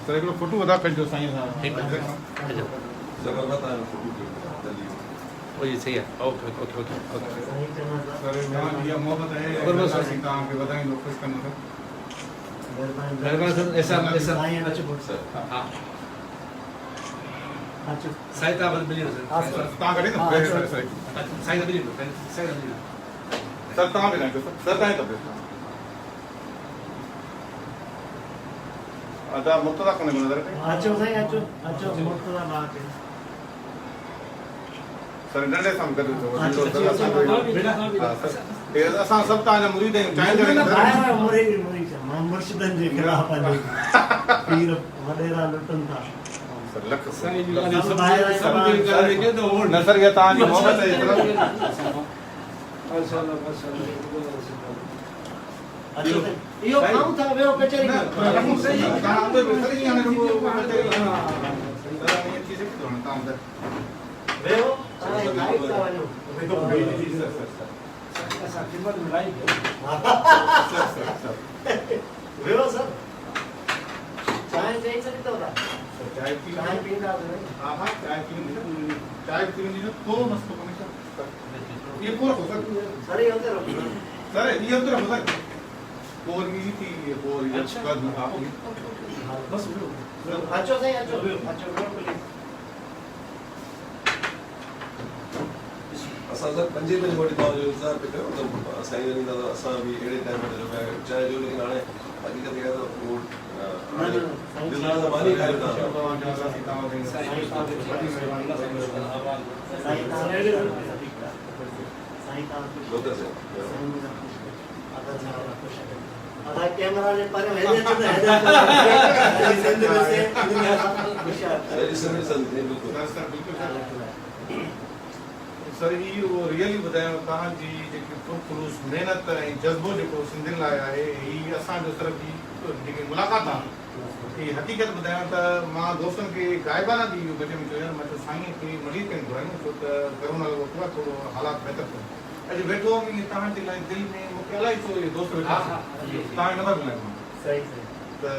سر هڪڙو فوٽو وڌا ڪڍجو سائين سان. سر توهان جي اها محبت آهي اسين توهان کي وڌائيندو خوش ڪندو سر. سر توهان به لائيندو سر سر توهان جي طبيعت. ادا مرتضيٰ ڪونهي ڪو نظر اچي. اچو سائين اچو اچو مرتضيٰ ڀاء اچي. سر ننڍي سان به گڏ اچو سر اسان سڀ توهان جا مريد آهيون چاهيندڙ آهيون سر. ڀاء مريد مريد ڇا مان مرشدن جي خلاف آهيان پير وڏيرا لٽن ٿا. سر لک نه سر اها توهان جي محبت آهي سر. ماشاءالله ماشاءالله. اهو کائون ٿا ويهو ڪچهري ڪيون. ويهو توهان لائيو ٿا وڃو. ويهو سر چانهه چئي ڇڏي اٿو ٿا چانهه پيئنداسين. سر اهو اتي رکو. سر اهو اتي رکو سر. پور ايزي ٿي پور بس اچو سائين اچو اچو ويهو پليز. اسان سر پنجين بجي وٺي توهان جو انتظار پئي ڪيو ته سائين جن ايندا ته اسان به اهڙي ٽائيم تي جو چانهه جو ليڪن هاڻي حقيقت اها ته اهو هاڻي دل سان ماني کائي وٺان سر اهو ريئلي ٻڌايو توهان جي جيڪي پرخلوص محنت ۽ جذبو جيڪو سنڌين لاء آهي هي اسان جو صرف هي جيڪي ملاقات آهي هي حقيقت ٻڌايان ته مان دوستن کي غائبانه به اهو بچي ۾ چيو يار مان چيو سائين کي ملير ڪين گهرايون ڇو ته ڪرونا لڳو پيو آهي ٿورو حالات بهتر ٿين اڄ ويٺو هئم ائين توهان جي لاء دل ۾ مون کي الائي ڇو اهي دوست ويٺا آهن توهان جو نمبر ملايو مان ته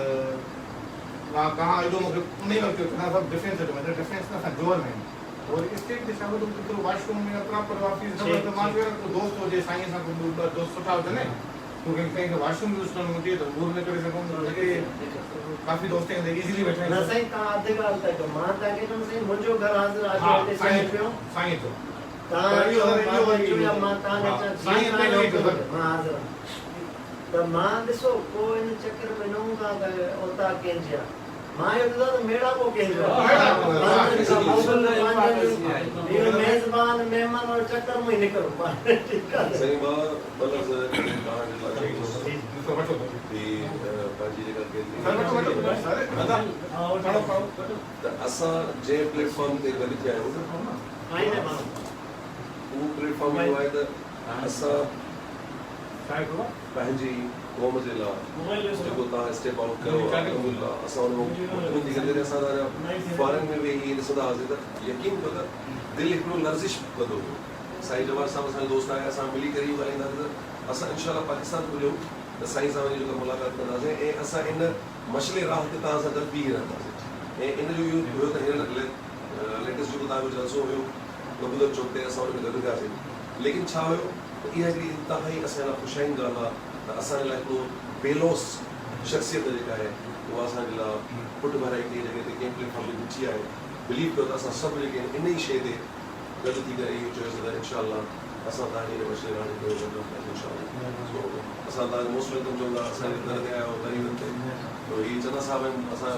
مان توهان ايڏو مون کي انهي وقت چيو چنا صاحب ڊفينس اچو مان چيو ڊفينس نه اسان جوهر ۾ آهيون وري اسٽيٽ تي شامل هوم ڪيترو واش روم ۾ پراپر آفيس نه ته مان چيو يار ڪو دوست هجي سائين سان ڪو ٻه دوست سٺا هجن نه مون کي ڪنهن کي واش روم يوز ڪرڻو هجي ته عبور نه ڪري سگهون هتي ڪافي دوست آهن ايزلي ويٺا آهن نه سائين توهان اڌ ڳالهه ٿا ڪيو مان توهان کي چوندس سائين منهنجو گهر حاضر آهي اچو هتي چانهه پيئون سائين اچو توهان اچو مان به اچون يا مان توهان ڏي اچان جيئن توهان جو حڪم هجي مان حاضر آهيان ته مان ڏسو ڪو ان چڪر ۾ نه هوندو آهي ته اوطاق ڪنهن جي آهي مان اهو ڏسان ته ميڙاڪو ڪنهن جو آهي. اهو ميزبان مهمان وارو چڪر مون ئي نڪرو پاڻ ٺيڪ آهي. سائين مان ٻه لفظ توهان جي لاء چوندس هي پنهنجي جيڪا گيدرنگ ته اسان جنهن پليٽ فارم تي گڏ ٿيا آهيون اهو پليٽ فارم اهو آهي ته اسان پنهنجي قوم جي لاء جيڪو توهان اسٽيپ آئوٽ ڪيو آهي الحمدلله اسان ان مان مطمئن ٿي ڪري جڏهن اسان اڃا فارين ۾ ويهي ائين ڏسندا هئاسين ته يقين ڪيو ته دل هڪڙو لرزش ڪندو هيو سائين جبار صاحب اسان جو دوست آهي اسان ملي ڪري اهو ڳالهائيندا هئاسين ته اسان انشاء الله پاڪستان پڄون ته سائين سان وڃي جيڪا ملاقات ڪنداسين ۽ اسان ان مشعل راهه تي توهان سان گڏ بيهي رهنداسين ۽ ان جو اهو هيو ته هينئر ليٽيسٽ جيڪو توهان جو جلسو هيو ڪبوتر چوڪ تي اسان ان ۾ گڏ ٿياسين ليڪن ڇا هيو ته اها هڪڙي انتهائي اسان جي لاء خوشائين ڳالهه آهي ته اسان جي لاء هڪڙو بي لوث شخصيت جيڪا آهي اها اسان جي لاء پٺڀرائي ڪنهن جڳهه تي ڪنهن پليٽ فارم تي بيٺي آهي. بليو ڪيو ته اسان سڀ جيڪي آهن ان ئي شيء تي گڏ ٿي ڪري اهو چيوسين ته انشاء الله اسان توهان جي ان مشعل راهه جي پيروي ڪنداسين انشاء الله. سو اسان توهان کي موسٽ welcome چون ٿا اسان جي در تي آيا آهيو غريبن تي سو هي چنا صاحب آهن اسان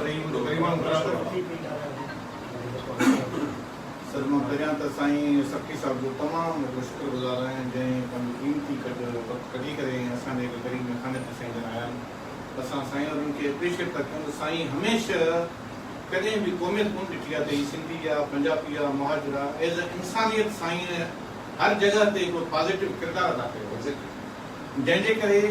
سر مان پهريان ته سائين سخي صاحب جو تمام وڏو شڪر گذار آهيان جنهن پنهنجو قيمتي ڪڍ وقت ڪڍي ڪري ۽ اسان جي هڪ غريب ميخاني تي سائين جن آيا آهن اسان سائين وارن کي اپريشيٽ ٿا ڪيون ته سائين هميشه ڪڏهن به قوميت ڪونه ڏٺي آهي ته هي سنڌي آ، پنجابي آ، مهاجر آ، ايز اي انسانيت سائينء هر جڳهه تي هڪڙو پازيٽو ڪردار ادا ڪيو آهي. جنهن جي ڪري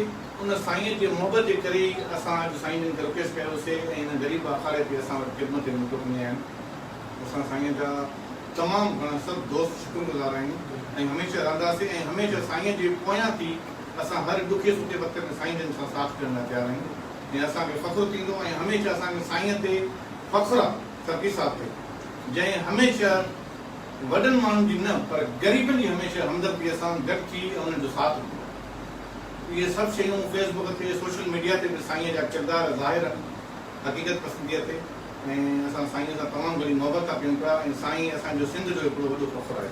ان سائينء جي محبت جي ڪري ئي اسان اڄ سائين جن کي رڪويسٽ ڪيوسي ۽ هن غريب آکاڙي تي اسان وٽ خدمت جي موقعو ڏني آهن. اسان سائينء جا تمام گهڻا سڀ دوست شڪر گذار آهيون ۽ هميشه رهنداسين ۽ هميشه سائينء جي پويان ٿي اسان هر ڏکي سکي وقت ۾ سائين جن سان ساٿ ڏيڻ لاء تيار آهيون ۽ اسان کي فخر ٿيندو ۽ هميشه اسان کي سائينء تي فخر آ سرڪي صاحب تي جنهن هميشه وڏن ماڻهن جي نه پر غريبن جي هميشه همدرديء سان گڏ ٿي ۽ انهن جو ساٿ ڏنو. اهي سڀ شيون فيس بڪ تي سوشل ميڊيا تي به سائينء جا ڪردار ظاهر آهن حقيقت پسنديء تي ۽ اسان سائينء سان تمام گهڻي محبت ٿا ڪيون پيا ۽ سائين اسان جو سنڌ جو هڪڙو وڏو فخر آهي.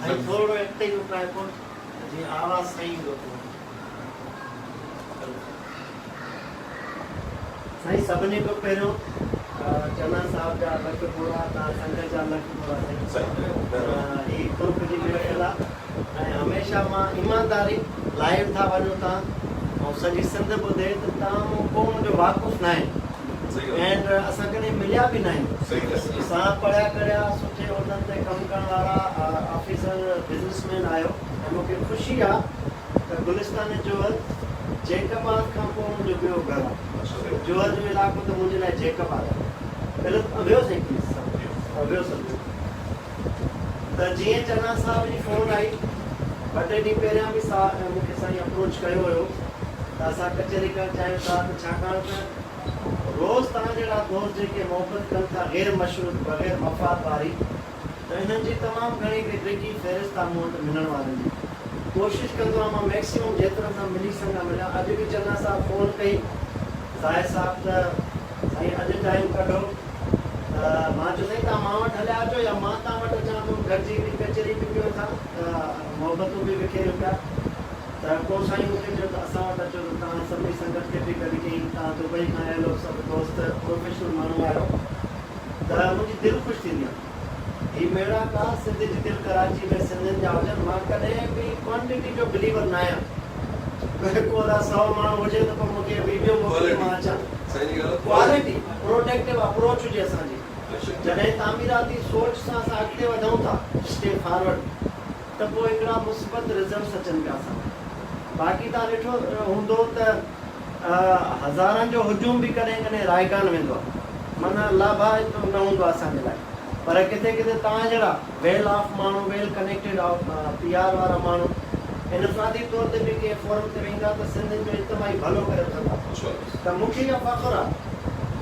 ۽ ٿورڙو اڳتي ايندو ٽرائپوڊ ته جيئن آواز صحيح ايندو ٿورو. سائين سڀني کان پهريون چنا صاحب جا لک ٿورا توهان سنگت جا لک ٿورا سائين هي قرب جي محفل آ ۽ هميشه مان ايمانداري لائيو ٿا وڃو توهان ۽ سڄي سنڌ ٻڌي ته توهان مون ڪو منهنجو واقف ناهي اينڊ اسان ڪڏهن مليا به ناهيون اسان پڙهيا ڪڙهيا سٺي عهدن تي ڪم ڪرڻ وارا آفيسر بزنس مين آهيو ۽ مون کي خوشي آ ته گلستان جوهر جيڪب آباد کان پوء منهنجو ٻيو گهر آ. جوهر جو علائقو ته منهنجي لاء جيڪب آباد آ. پهريون ويو سائين پليز سر ويو سر ويو ته جيئن چنا صاحب جي فون آئي ٻه ٽي ڏينهن پهريان به سا مون کي سائين اپروچ ڪيو هيو ته اسان ڪچهري ڪرڻ چاهيون ٿا ته ڇاڪاڻ ته روز توهان جهڙا دوست جيڪي محبت ڪن ٿا غير مشروط بغير مفاد واري ته انهن جي تمام گهڻي هڪڙي ڊگهي فهرست آ مون وٽ ملڻ وارن جي. ڪوشش ڪندو آهيان مان ميڪسيمم جيترن سان ملي سگهان ملان. اڄ به چنا صاحب فون ڪئي زاهد صاحب ته سائين اڄ ٽائيم ڪڍو ته مان چيو سائين توهان مان وٽ هليا اچو يا مان توهان وٽ اچان ٿو گڏجي هڪڙي ڪچهري به ڪيون ٿا ته محبتون به وکيريون پيا ته پوء سائين مون کي چيو ته اسان وٽ اچو ته توهان سڀني سنگت کي به گڏ ڪيائين توهان دبئي کان آيل هو سڀ دوست پروفيشنل ماڻهو آهيو ته منهنجي دل خوش ٿيندي آهي. هي ميڙاڪا سنڌ جي دل ڪراچي ۾ سنڌين جا هجن مان ڪڏهن به ڪوانٽيٽي جو بليور ناهيان ڪو ادا سئو ماڻهو هجي ته پوء مونکي ويڊيو موڪلي مان اچان ڪوالٽي پروڊڪٽو اپروچ هجي اسان جي جڏهن تعميراتي سوچ سان اسان اڳتي وڌون ٿا اسٽي فارورڊ ته پوء هڪڙا مثبت رزلٽس اچن پيا اسان وٽ باقي توهان ڏٺو هوندو ته هزارن جو هجوم به ڪڏهن ڪڏهن رائيگان ويندو آهي معنيٰ لاڀائتو نه هوندو آهي اسان جي لاء پر ڪٿي ڪٿي توهان جهڙا ويل آف ماڻهو ويل ڪنيڪٽيڊ پي آر وارا ماڻهو انفرادي طور تي به ڪنهن فورم تي ويندا ته سنڌين جو اجتماعي ڀلو ڪري اٿندا ته مون کي اها فخر آهي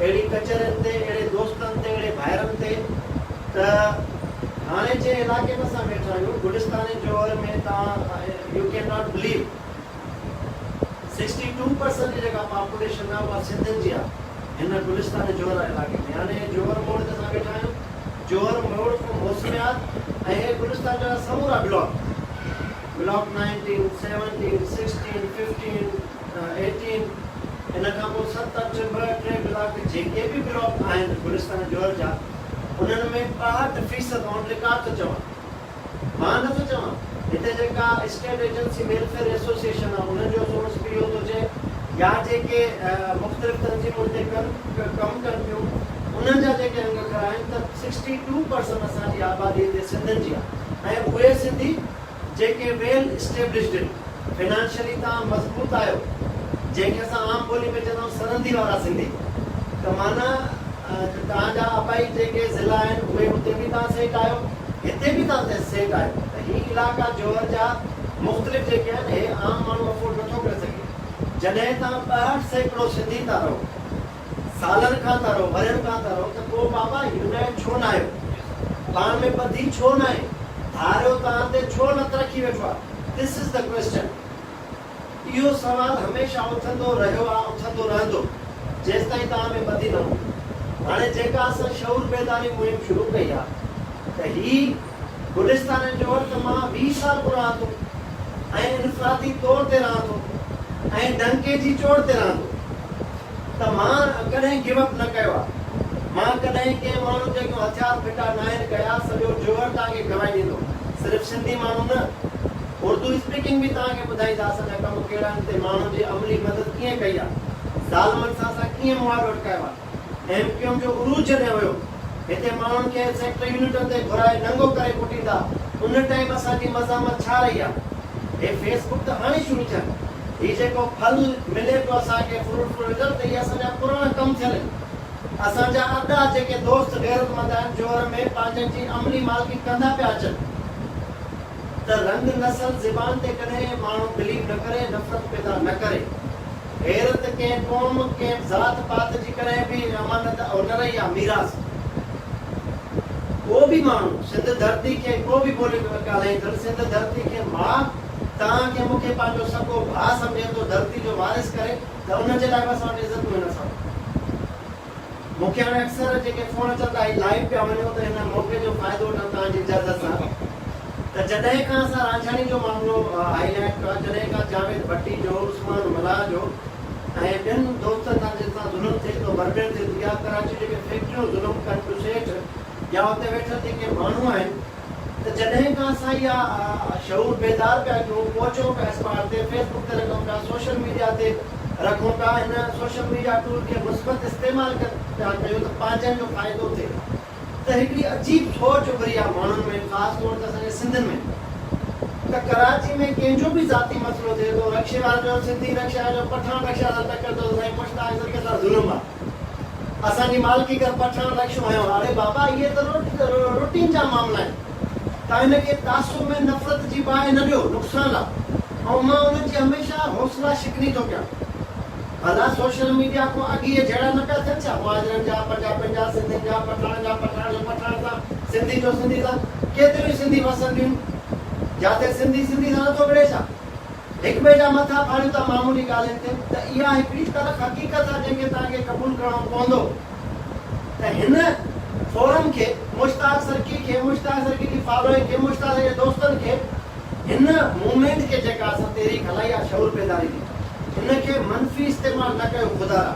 اهڙي ڪچهرين تي اهڙي دوستن تي اهڙي ڀائرن تي ته هاڻي جنهن علائقي ۾ اسان ويٺا آهيون گلستان جوهر ۾ توهان you can not believe 62% جيڪا پاپوليشن آهي اها سنڌين جي آهي هن گلستان جوهر علائقي ۾ يعني جوهر موڙ تي اسان ويٺا آهيون جوهر موڙ کان موسميات ۽ هي گلستان جا سمورا بلاڪ بلاڪ 19، 17، 16، 15، 18 ان کان پوء ست، اٺ، ٻه، ٽي بلاڪ جيڪي به بلاڪ آهن گلستان جوهر جا انهن ۾ 62 فيصد آن رڪارڊ ٿو چوان مان نه ٿو چوان هتي جيڪا اسٽيٽ ايجنسي ويلفيئر ايسوسيئيشن آهي انهن جو سورس به اهو ٿو چئي يا جيڪي مختلف تنظيمون هتي ڪن ڪم ڪن پيون انهن جا جيڪي انگ اکر آهن ته 62% اسان جي آبادي هتي سنڌين جي آهي ۽ اهي سنڌي جيڪي ويل اسٽيبلشڊ آهن فنانشلي توهان مضبوط آهيو جنهن کي اسان عام ٻولي ۾ چوندا آهيون سرندي وارا سنڌي ته معنيٰ توهان جا آبائي جيڪي ضلعا آهن اهي اتي به توهان سيٽ آهيو هتي به توهان سيٽ آهيو ته هي علائقا جوهر جا مختلف جيڪي آهن هي عام ماڻهو افورڊ نٿو ڪري سگهي جڏهن توهان 62% سنڌي ٿا رهو سالن کان ٿا رهو ورهين کان ٿا رهو ته پوء بابا يونائيٽ ڇو ناهيو پاڻ ۾ ٻڌي ڇو ناهي ڌاريو توهان تي ڇو لت رکي ويٺو آهي This is the question. اهو سوال هميشه اٿندو رهيو آ اٿندو رهندو جيستائين توهان ۾ ٻڌي نه هوندي. هاڻي جيڪا اسان شعور بيداري مهم شروع ڪئي آ ته هي گلستان جوهر ته مان 20 سال کان رهان ٿو ۽ انفرادي طور تي رهان ٿو ۽ ڊنڪي جي چوڙ تي رهان ٿو ته مان ڪڏهن گيو اپ نه ڪيو آ. مان ڪڏهن ڪنهن ماڻهو جي اڳيون هٿيار ڦٽا ناهن ڪيا، سڄو جوهر توهان کي گواهي ڏيندو. صرف سنڌي ماڻهو نه، اردو اسپيڪنگ به توهان کي ٻڌائيندا اسان جا ڪم ڪهڙا آهن تي ماڻهن جي عملي مدد ڪيئن ڪئي آ، ظالمن سان اسان ڪيئن مهاڏو اٽڪايو آ. ايم ڪيو ايم جو عروج جڏهن هيو، هتي ماڻهن کي سيڪٽر يونٽن تي گهرائي ننگو ڪري ڪٽيندا، ان ٽائيم اسان جي مزاحمت ڇا رهي آ؟ هي فيس بڪ ته هاڻي شروع ٿيا آهن. هي جيڪو ڦل ملي پيو اسان کي فروٽ فل رزلٽ ته اهي اسان جا پراڻا ڪم ٿيل آهن. اسان جا ارڏا جيڪي دوست غيرتمند آهن جوهر ۾ پنهنجن جي عملي مالڪي ڪندا پيا اچن ته رنگ نسل زبان تي ڪڏهن ماڻهو بليو نه ڪري نفرت پيدا نه ڪري. غيرت ڪنهن قوم ڪنهن ذات پات جي ڪڏهن به امانت نه رهي آ ميراث. ڪو به ماڻهو سنڌ ڌرتي کي ڪو به ٻولي ڳالهائيندڙ سنڌ ڌرتي کي ماء توهان کي مون کي پنهنجو سڳو ڀاء سمجهي ٿو ڌرتي جو وارث ڪري ته ان جي لاء به اسان وٽ عزتون آهن اسان وٽ مون کي هاڻي اڪثر جيڪي فون اچن ٿا هي لائيو پيا وڃو ته هن موقعي جو فائدو وٺان توهان جي اجازت سان ته جڏهن کان اسان رانجهاڻي جو معاملو هائي لائيٽ ڪيو آهي جڏهن کان جاويد ڀٽي جو عثمان ملاح جو ۽ ٻين دوستن سان جن سان ظلم ٿئي ٿو بربين ٿئي ٿي يا ڪراچي جيڪي فيڪٽريون ظلم ڪن پيون سيٺ يا اتي ويٺل جيڪي ماڻهو آهن ته جڏهن کان اسان اها شعور بيدار پيا ڪيون پهچون پيا اسپاٽ تي فيس بڪ تي رکون پيا سوشل ميڊيا تي رکون پيا هن سوشل ميڊيا ٽول کي مثبت استعمال پيا ڪيون ته پنهنجن جو فائدو ٿئي ته هڪڙي عجيب سوچ اڀري آ ماڻهن ۾ خاص طور تي اسان جي سنڌين ۾ ته ڪراچي ۾ ڪنهن جو به ذاتي مسئلو ٿئي ٿو رڪشي واري جو سنڌي رڪشا جو پٺاڻ رڪشا سان ٽڪر ٿو ته سائين مشتاق سرڪي سان ظلم آ اسان جي مالڪي ڪر پٺاڻ رڪشو هنيو آ اڙي بابا اهي ته روٽين جا معاملا آهن تان هن کي تعصب ۾ نفرت جي باهه نه ڏيو نقصان آ ۽ مان انهن جي هميشه حوصلا شڪني ٿو ڪيان. ڀلا سوشل ميڊيا کان اڳ اهي جهيڙا نه پيا ٿين ڇا؟ مهاجرن جا، پنجابين جا، سنڌين جا، پٺاڻن جا، پٺاڻ جو پٺاڻ سان، سنڌي جو سنڌي سان، ڪيتريون ئي سنڌي وسنديون جاتي سنڌي سنڌي سان نٿو وڙهي ڇا؟ هڪٻئي جا مٿا ڦاڙيون ٿا معمولي ڳالهين تي ته اها هڪڙي تلخ حقيقت آهي جنهن کي توهان کي قبول ڪرڻو پوندو ته هن فورم کي، مشتاق سرڪي کي، مشتاق سرڪي جي فالوئنگ کي، مشتاق سرڪي جي دوستن کي هن موومينٽ کي جيڪا اسان تحريڪ هلائي آهي شعور بيداري جي ان کي منفي استعمال نه ڪيو خدارا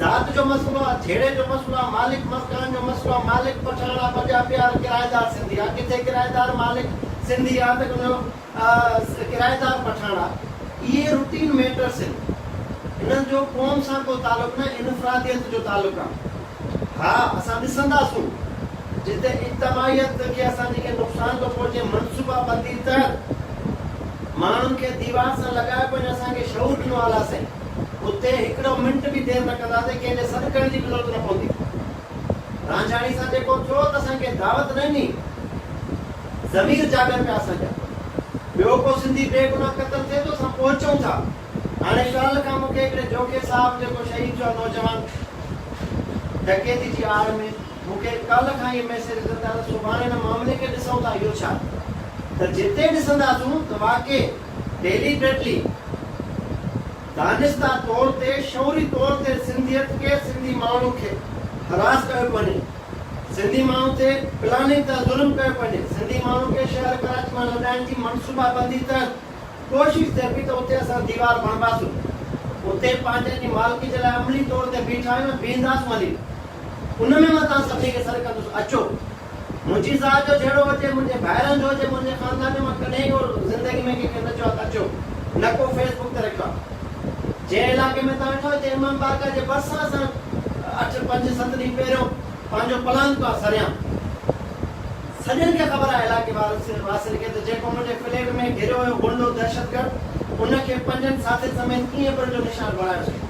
ذات جو مسئلو آ جهيڙي جو مسئلو آ مالڪ مڪان جو مسئلو آ مالڪ پٺاڻ آ پنجابي آ ڪرائيدار سنڌي آ ڪٿي ڪرائيدار مالڪ سنڌي آ ته ان جو ڪرائيدار پٺاڻ آ اهي روٽين ميٽرس آهن انهن جو قوم سان ڪو تعلق نه انفراديت جو تعلق آ ها اسان ڏسنداسون جتي اجتماعيت کي اسان جي کي نقصان ٿو پهچي منصوبه بندي تحت ماڻهن کي ديوار سان لڳايو پيو وڃي اسان کي شعور ڏنو اعليٰ سائين اتي هڪڙو منٽ به دير نه ڪنداسين ڪنهن جي سڏ ڪرڻ جي به ضرورت نه پوندي رانجهاڻي سان جيڪو ٿيو ته اسان کي دعوت نه ڏني ضمير جاڳن پيا اسان جا ٻيو ڪو سنڌي بي گناهه قتل ٿئي ٿو اسان پهچون ٿا هاڻي ڪالهه کان مون کي هڪڙي جوکي صاحب جيڪو شهيد ٿيو آهي نوجوان ڊڪيتي جي آڙ ۾ مون کي ڪالهه کان اهي ميسيج اچن ٿا ته سڀاڻي ان معاملي کي ڏسون ٿا اهو ڇا ته جتي ڏسنداسون ته واقعي ڊيليبريٽلي دانسته طور تي شعوري طور تي سنڌيت کي سنڌي ماڻهو کي هراس ڪيو پيو وڃي سنڌي ماڻهو تي پلاننگ تحت ظلم ڪيو پيو وڃي سنڌي ماڻهو کي شهر ڪراچي مان لڏائڻ جي منصوبابندي تحت ڪوشش ٿئي پئي ته اتي اسان ديوار بڻباسون. اتي پنهنجن جي مالڪي جي لاء عملي طور تي بيٺا آهيون ۽ بيهنداسون هلي. ان ۾ مان توهان سڀني کي سڏ ڪندس، اچو. منهنجي ذات جو جهيڙو هجي، منهنجي ڀائرن جو هجي، منهنجي خاندان جو، مان ڪڏهن اهو زندگي ۾ ڪنهن کي نه چيو آهي ته اچو. نه ڪو فيس بڪ تي رکيو آهي. جنهن علائقي ۾ توهان ويٺا آهيو، اتي امام بارگاهه جي ڀرسان اسان اٺ، پنج، ست ڏينهن پهريون پنهنجو پلان ڪيو آهي سرعام. سڄن کي خبر آهي علائقي واسين کي ته جيڪو منهنجي فليٽ ۾ گهريو هيو غنڊو دهشتگرد ان کي پنجن ساٿين سميت ڪيئن پڻ جو نشان بڻايوسين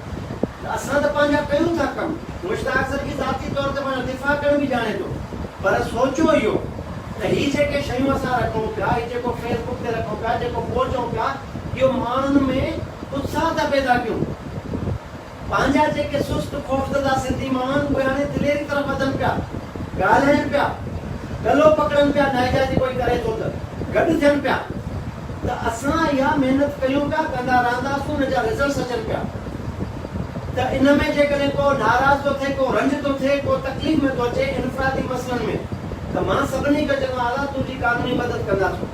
ته اسان ته پنهنجا ڪيون ٿا ڪم مشتاق سرڪي ذاتي طور تي پنهنجو دفاع ڪرڻ به ڄاڻي ٿو پر سوچو اهو ته هي جيڪي شيون اسان رکون پيا هي جيڪو فيس بڪ تي رکون پيا جيڪو پهچون پيا اهو ماڻهن ۾ اتساهه ٿا پيدا ڪيون. پنهنجا جيڪي سست خوفزده سنڌي ماڻهو آهن اهي هاڻي دليري طرف وڌن پيا، ڳالهائين پيا، ڳلو پڪڙن پيا ناجائزي ڪوئي ڪري ٿو ته گڏ ٿين پيا ته اسان اها محنت ڪيون پيا ڪندا رهنداسون ان جا رزلٽس اچن پيا ته ان ۾ جيڪڏهن ڪو ناراض ٿو ٿئي ڪو رنج ٿو ٿئي ڪو تڪليف ۾ ٿو اچي انفرادي مسئلن ۾ ته مان سڀني کي چوندو آهيان ادا تنهنجي قانوني مدد ڪنداسون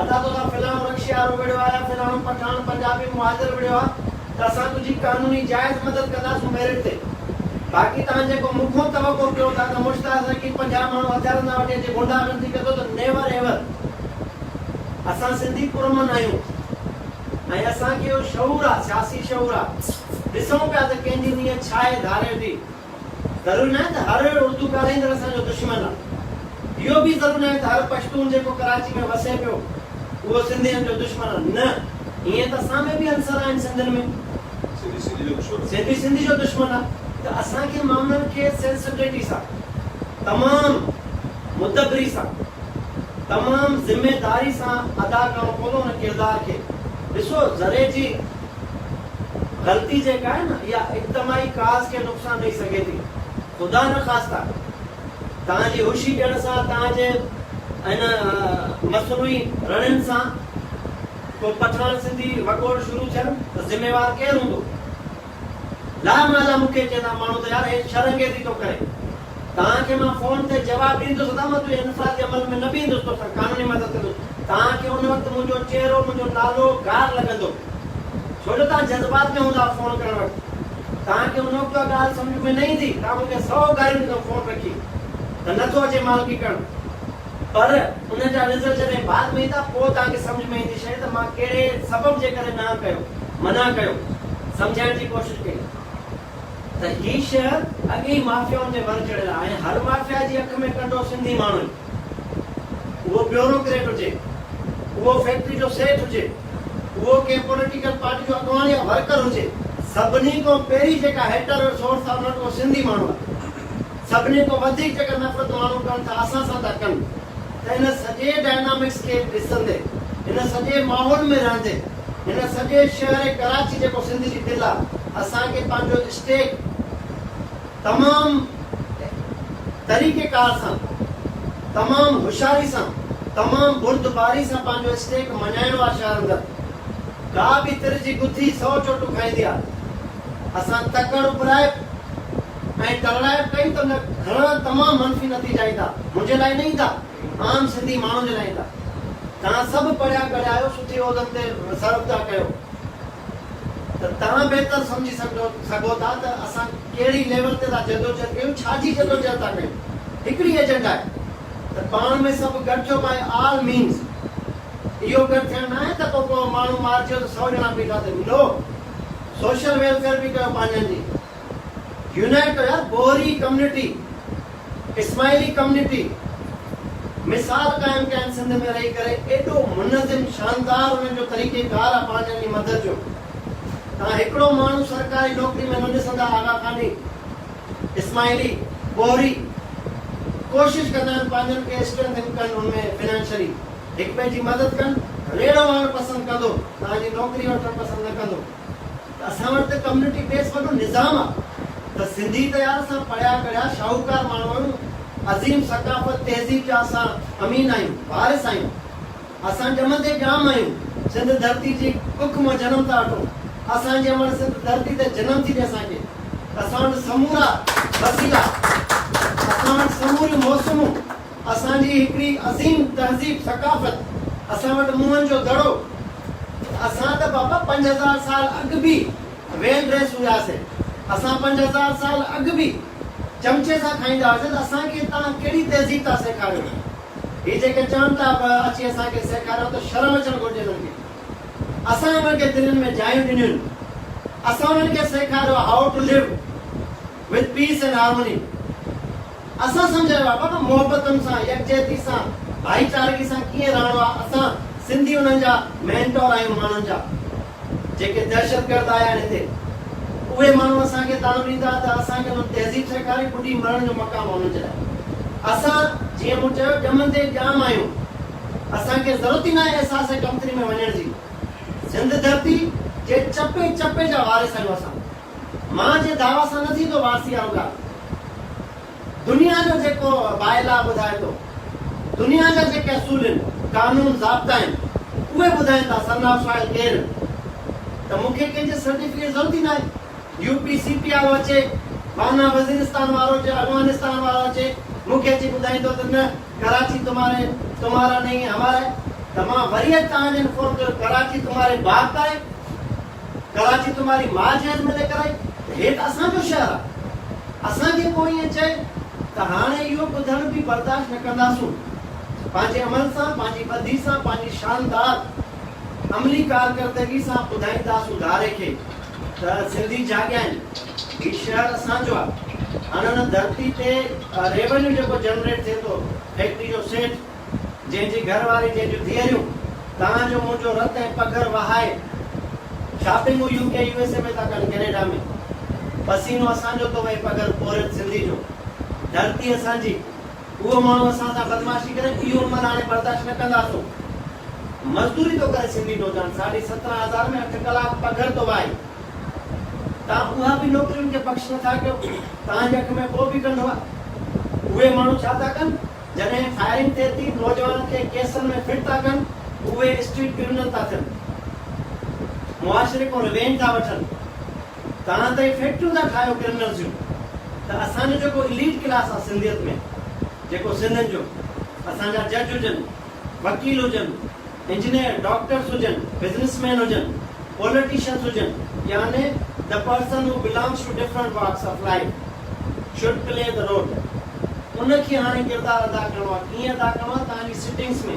ادا توسان فلاڻو رڪشي وارو وڙهيو آهي يا فلاڻو پٺاڻ پنجابي مهاجر وڙهيو آهي ته اسان تنهنجي قانوني جائز مدد ڪنداسون ميرٽ تي. باقي توهان جيڪو مون کان توقع ڪيو ٿا ته مشتاق سرڪي 50 ماڻهو هٿيارن سان وٺي اچي غنڊا گردي ڪندو ته نيور ايور. اسان سنڌي پرامن آهيون ۽ اسان کي اهو شعور آ سياسي شعور آ. ڏسون پيا ته ڪنهن جي نيت ڇا آهي ڌاريو جي. ضروري ناهي ته هر اردو ڳالهائيندڙ اسان جو دشمن آ. اهو به ضروري ناهي ته هر پشتون جيڪو ڪراچي ۾ وسي پيو اهو سنڌين جو دشمن آ. نه، ائين ته اسان ۾ به عنصر آهن سنڌين ۾. سنڌي سنڌي جو دشمن آ. سنڌي سنڌي جو دشمن آ ته اسان کي معاملن کي سينسبلٽي سان، تمام مدبري سان، تمام ذميداري سان ادا ڪرڻو پوندو ان ڪردار کي. ڏسو ذري جي غلطي جيڪا آهي نه اها اجتماعي ڪاز کي نقصان ڏئي سگهي ٿي. خدا نخواسته توهان جي هوشي ڏيڻ سان توهان جي ان مصنوعي رڻين سان ڪو پٺاڻ سنڌي وڳوڙ شروع ٿين ته ذميوار ڪير هوندو؟ لا محاله مون کي چوندا ماڻهو ته يار هي شر انگيزي ٿو ڪري. توهان کي مان فون تي جواب ڏيندس ته مان تنهنجي انفرادي عمل ۾ نه به ايندس توسان قانوني مدد ڪندس. توهان کي ان وقت منهنجو چهرو منهنجو نالو گار لڳندو. ڇو جو توهان جذبات ۾ هوندا فون ڪرڻ وقت. توهان کي ان وقت اها ڳالهه سمجهه ۾ نه ايندي. توهان مون کي سئو گاريون ڏيندو فون رکي ته نه ٿو اچي مالڪي ڪرڻ. پر ان جا رزلٽ جڏهن بعد ۾ ايندا پوء توهان کي سمجهه ۾ ايندي شيء ته مان ڪهڙي سبب جي ڪري نه ڪيو، منع ڪيو، سمجهائڻ جي ڪوشش ڪئي ته هي شهر اڳي ئي مافيائن جي ور چڙهيل آهي ۽ هر مافيا جي اک ۾ ڪنڊو سنڌي ماڻهو آهن. اهو بيوروڪريٽ هجي، اهو فيڪٽري جو سيٺ هجي، اهو ڪنهن پوليٽيڪل پارٽي جو اڳواڻ يا ورڪر هجي، سڀني کان پهرين جيڪا هيٽر سورس آهي ان وٽ اهو سنڌي ماڻهو آهي. سڀني کان وڌيڪ جيڪا نفرت ماڻهو ڪن ٿا اسان سان ٿا ڪن ته ان سڄي ڊائنامڪس کي ڏسندي هن سڄي ماحول ۾ رهندي هن سڄي شهر ڪراچي جيڪو سنڌ جي دل آ اسان کي پنهنجو اسٽيڪ تمام طريقي ڪار سان تمام هوشياري سان تمام بردباري سان پنهنجو اسٽيڪ مڃائڻو آ شهر اندر ڪا به تر جي گٿي سئو چوٽون کائيندي آ اسان تڪڙ اٻهرائپ ۽ ٽرڙائپ ڪئي ته ان جا گهڻا تمام منفي نتيجا ايندا، منهنجي لاء نه ايندا، عام سنڌي ماڻهن جي لاء ايندا. توهان سڀ پڙهيا ڳڙهيا آهيو، سٺي عهدن تي سرو ٿا ڪيو ته توهان بهتر سمجهي سگهو ٿا ته اسان ڪهڙي ليول تي ٿا جدوجهد ڪيون، ڇا جي جدوجهد ٿا ڪيون. هڪڙي ايجنڊا آهي ته پاڻ ۾ سڀ گڏ ٿيو باء آل مينز. اهو گڏ ٿيڻ ناهي ته ڪو ڪو ماڻهو مارجي ويو ته سئو ڄڻا بيٺا ته نو. سوشل ويلفيئر به ڪيو پنهنجن جي. يونائيٽ ڪيو يار بوهري ڪميونٽي اسماعيلي ڪميونٽي مثال قائم ڪيا آهن سنڌ ۾ رهي ڪري ايڏو منظم شاندار انهن جو طريقي ڪار آهي پنهنجن جي مدد جو توهان هڪڙو ماڻهو سرڪاري نوڪري ۾ نه ڏسندا آغا خاني اسماعيلي بوهري ڪوشش ڪندا آهن پنهنجن کي اسٽرينٿن ڪن ان ۾ فنانشلي هڪ ٻئي جي مدد ڪن ريڙهو آڻڻ پسند ڪندو توهان جي نوڪري وٺڻ پسند نه ڪندو. ته اسان وٽ ته ڪميونٽي بيس وڏو نظام آ ته سنڌي ته يار اسان پڙهيا ڳڙهيا شاهوڪار ماڻهو آهيون عظيم ثقافت تهذيب جا اسان امين آهيون وارث آهيون اسان ڄمندي ڄام آهيون سنڌ ڌرتي جي ڪک مان جنم ٿا وٺون اسان جي امڙ سنڌ ڌرتي تي جنم ٿي ڏي اسان کي ته اسان وٽ سمورا وسيلا اسان وٽ سموريون موسمون اسان جي هڪڙي عظيم تهذيب ثقافت اسان وٽ موهن جو دڙو ته اسان ته بابا 5000 سال اڳ به ويل ڊريس هياسي اسان 5000 سال اڳ به چمچي سان کائيندا هياسي ته اسان کي توهان ڪهڙي تهذيب ٿا سيکاريو هي جيڪي چون ٿا به اچي اسان کي سيکاريو ته شرم اچڻ گهرجي انهن کي اسان انهن کي دلين ۾ جايون ڏنيون اسان انهن کي سيکاريو how to live with peace and harmony اسان سمجهايو آهي بابا محبتن سان يڪجهتي سان ڀائيچارگي سان ڪيئن رهڻو آهي اسان سنڌي انهن جا مينٽور آهيون ماڻهن جا جيڪي دهشتگرد آيا آهن هتي اهي ماڻهو اسان کي طعنو ڏيندا ته اسان کي انهن تهذيب سيکاري ٻڏي مرڻ جو مقام آهي انهن جي لاء اسان جيئن مون چيو ڄمندي ڄام آهيون اسان کي ضرورت ئي ناهي احساس ڪمتري ۾ وڃڻ جي سنڌ ڌرتي جي چپي چپي جا وارث آهيون اسان مان جي دعويٰ سان نه ٿيندو وارثي وارو ڳالهه. دنيا جو جيڪو باء لا ٻڌائي ٿو، دنيا جا جيڪي اصول آهن، قانون ضابطا آهن، اهي ٻڌائين ٿا سن آف سوائل ڪير آهن. ته مون کي ڪنهن جي سرٽيفڪيٽ ضرورت ئي ناهي. يو پي سي پي وارو اچي، وانا وزيرستان وارو اچي، افغانستان وارو اچي، مون کي اچي ٻڌائيندو ته نه ڪراچي تمهاري تمهارا نهين هي همارا هي ته مان وري اڄ توهان جي فون ڪيو ڪراچي تمهاري باپ ڪا هي. ڪراچي تمهاري ماء جهيز ۾ ليڪر آئي ته هي ته اسان جو شهر آ. اسان کي ڪو ائين چئي ته هاڻي اهو ٻڌڻ به برداشت نه ڪنداسون. پنهنجي عمل سان، پنهنجي ٻڌي سان، پنهنجي شاندار عملي ڪارڪردگي سان ٻڌائينداسون ڌاري کي ته سنڌي جاڳيا آهن. هي شهر اسان جو آ. هاڻي ان ڌرتي تي ريونيو جيڪو جنريٽ ٿئي ٿو فيڪٽري جو سيٺ جنهن جي گهر واري جنهن جون ڌيئريون توهان جو منهنجو رت ۽ پگهر وهائي شاپنگون يو ڪي يو ايس اي ۾ ٿا ڪن ڪينيڊا ۾ پسينو اسان جو ٿو وهي پگهر پورهيت سنڌي جو ڌرتي اسان جي اهو ماڻهو اسان سان بدمعاشي ڪري اهو عمل هاڻي برداشت نه ڪنداسون. مزدوري ٿو ڪري سنڌي نوجوان ساڍي سترهن هزار ۾ اٺ ڪلاڪ پگهر ٿو وهائي. توهان اها به نوڪري ان کي بخش نه ٿا ڪيو. توهان جي اک ۾ ڪو به ڳنڍو آهي. اهي ماڻهو ڇا ٿا ڪن جڏهن فائرنگ ٿئي ٿي نوجوانن کي ڪيسن ۾ فٽ ٿا ڪن اهي اسٽريٽ ڪرمنل ٿا ٿين. معاشري کان ريونج ٿا وٺن. توهان ته هي فيڪٽريون ٿا ٺاهيو ڪرمنلز جون ته اسان جو جيڪو اليٽ ڪلاس آ سنڌيت ۾ جيڪو سنڌين جو اسان جا جج هجن وڪيل هجن انجنيئر ڊاڪٽرس هجن بزنس مين هجن پوليٽيشنس هجن يعني the person who belongs to different walks of life should play the role ان کي هاڻي ڪردار ادا ڪرڻو آ ڪيئن ادا ڪرڻو آ توهان جي سٽنگس ۾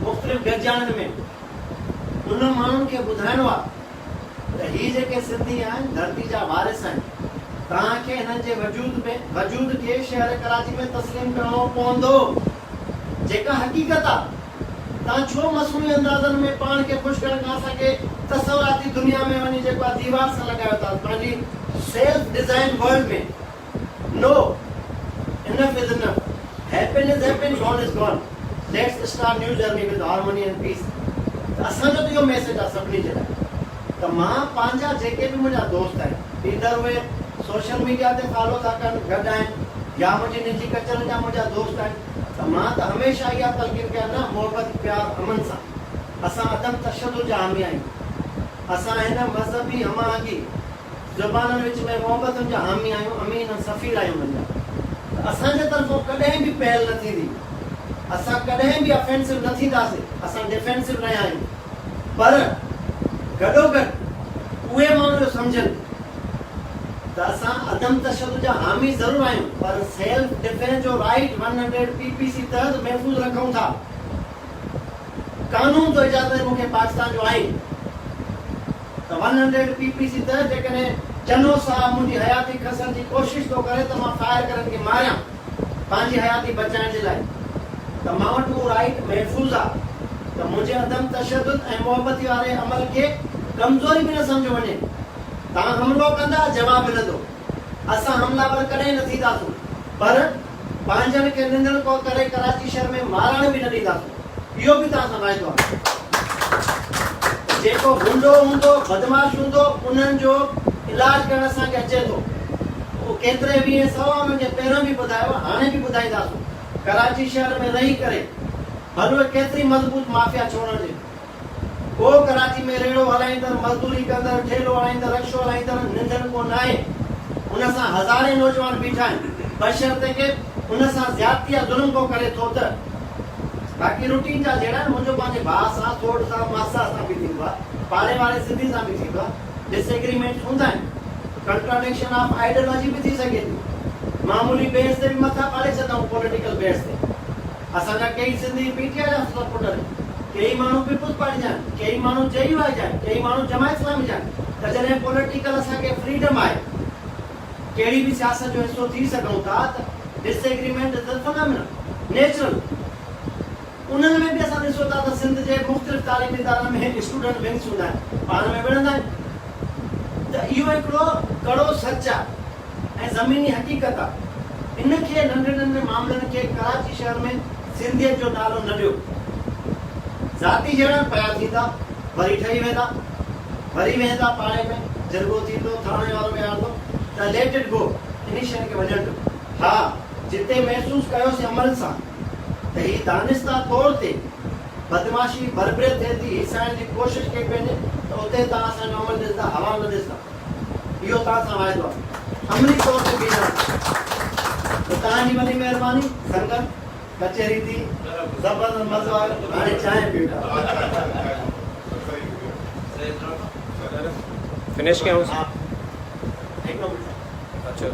مختلف گڏجاڻين ۾ انهن ماڻهن کي ٻڌائڻو آ ته هي جيڪي سنڌي آهن ڌرتي جا وارث آهن توهان کي هنن جي وجود ۾ وجود کي شهر ڪراچي ۾ تسليم ڪرڻو پوندو جيڪا حقيقت آ توهان ڇو مصنوعي اندازن ۾ پاڻ کي خوش ڪرڻ کان اسان کي تصوراتي دنيا ۾ وڃي جيڪو آ ديوار سان لڳايو ٿا پنهنجي self design world ۾ no enough is enough happen is happen gone is gone let's start new journey with harmony and peace ته اسان جو ته اهو ميسيج آهي سڀني جي لاء ته مان پنهنجا جيڪي به منهنجا دوست آهن ايڌر اهي سوشل ميڊيا تي فالو ٿا ڪن گڏ آهن يا منهنجي نجي ڪچهرين جا منهنجا دوست آهن ته مان ته هميشه اها تلقين ڪيان نه محبت پيار امن سان اسان عدم تشدد جا حامي آهيون اسان هن مذهبي هم آهنگي زبانن وچ ۾ محبتن جا حامي آهيون، امين ۽ سفير آهيون انهن جا ته اسان جي طرفون ڪڏهن به پهل نه ٿيندي، اسان ڪڏهن به افينسو نه ٿينداسين، اسان ڊفينسو رهيا آهيون پر گڏوگڏ اهي ماڻهو اهو سمجهن ته اسان عدم تشدد جا حامي ضرور آهيون پر سيلف ڊفينس جو رائيٽ 100 پي پي سي تحت محفوظ رکون ٿا. قانون ٿو اجازت ڏئي مون کي پاڪستان جو آئين ته 100 پي پي سي تحت جيڪڏهن چنو صاحب منهنجي حياتي کسڻ جي ڪوشش ٿو ڪري ته مان فائر ڪري ان کي ماريان پنهنجي حياتي بچائڻ جي لاء ته مان وٽ اهو رائيٽ محفوظ آ ته منهنجي عدم تشدد ۽ محبتي واري عمل کي ڪمزوري به نه سمجهيو وڃي. توهان حملو ڪندا جواب ملندو. اسان حمله آور ڪڏهن نه ٿينداسون پر پنهنجن کي ننڌڻڪو ڪري ڪراچي شهر ۾ مارڻ به نه ڏينداسون اهو به توهان سان واعدو آهي ته جيڪو غنڊو هوندو بدمعاش هوندو انهن جو علاج ڪرڻ اسان کي اچي ٿو اهو ڪيتري ويهين سئو انهن کي پهريون به ٻڌايو آهي هاڻي به ٻڌائينداسون ڪراچي شهر ۾ رهي ڪري ڀل اهي ڪيتري مضبوط مافيا ڇو نه هجي ڪو ڪراچي ۾ ريڙهو هلائيندڙ، مزدوري ڪندڙ، ٺيلهو هلائيندڙ، رڪشو هلائيندڙ ننڌڻ ڪو ناهي. ان سان هزارين نوجوان بيٺا آهن. بشرطيڪه ان سان زيادتي يا ظلم ڪو ڪري ٿو ته. باقي روٽين جا جهيڙا آهن. منهنجو پنهنجي ڀاء سان، سوٽ سان، ماسا سان به ٿيندو آهي. پاڙي واري سنڌي سان به ٿيندو آهي. ڊس ايگريمينٽس هوندا آهن. ڪنٽراڊڪشن آف آئيڊيالاجي به ٿي سگهي ٿي. معمولي بحث تي به مٿا ڦاڙي ڇڏندا آهيون پوليٽيڪل بحث تي. اسان جا ڪيئي سنڌي پي ٽي آء جا سپورٽر آهن، ڪيئي ماڻهو پيپلز پارٽي جا آهن، ڪيئي ماڻهو جي يو آء جا آهن، ڪيئي ماڻهو جماعت اسلامي جا آهن ته جڏهن پوليٽيڪل اسان کي فريڊم آهي ڪهڙي به سياست جو حصو ٿي سگهون ٿا ته disagreement is a phenomenon natural انهن ۾ به اسان ڏسون ٿا ته سنڌ جي مختلف تعليمي ادارن ۾ اسٽوڊنٽ ونگس هوندا آهن پاڻ ۾ وڙهندا آهن ته اهو هڪڙو ڪڙو سچ آهي. ۽ زميني حقيقت آ. ان کي ننڍن ننڍن معاملن کي ڪراچي شهر ۾ سنڌيت جو نالو نه ڏيو. ذاتي جهيڙا پيا ٿيندا، وري ٺهي ويندا، وري ويهندا پاڙي ۾ جرڳو ٿيندو، ٿاڻي وارو ويهارندو ته ليٽ it گو، انهي شين کي وڃڻ ڏيو. ها جتي محسوس ڪيوسين عمل سان ته هي دانسته طور تي بدمعاشي بربريت ٿئي ٿي، هيسائڻ جي ڪوشش ڪئي پئي وڃي ته اتي توهان اسان جو عمل ڏسندا، هوا نه ڏسندا. اهو توهان سان واعدو آهي. عملي طور تي بيهنداسين. ته توهان جي وڏي مهرباني سنگت ڪچهري ٿي زبردست مزو آيو هاڻي چانهه پيون ٿا. فنش ڪيون. هڪڙو منٽ. اچھا.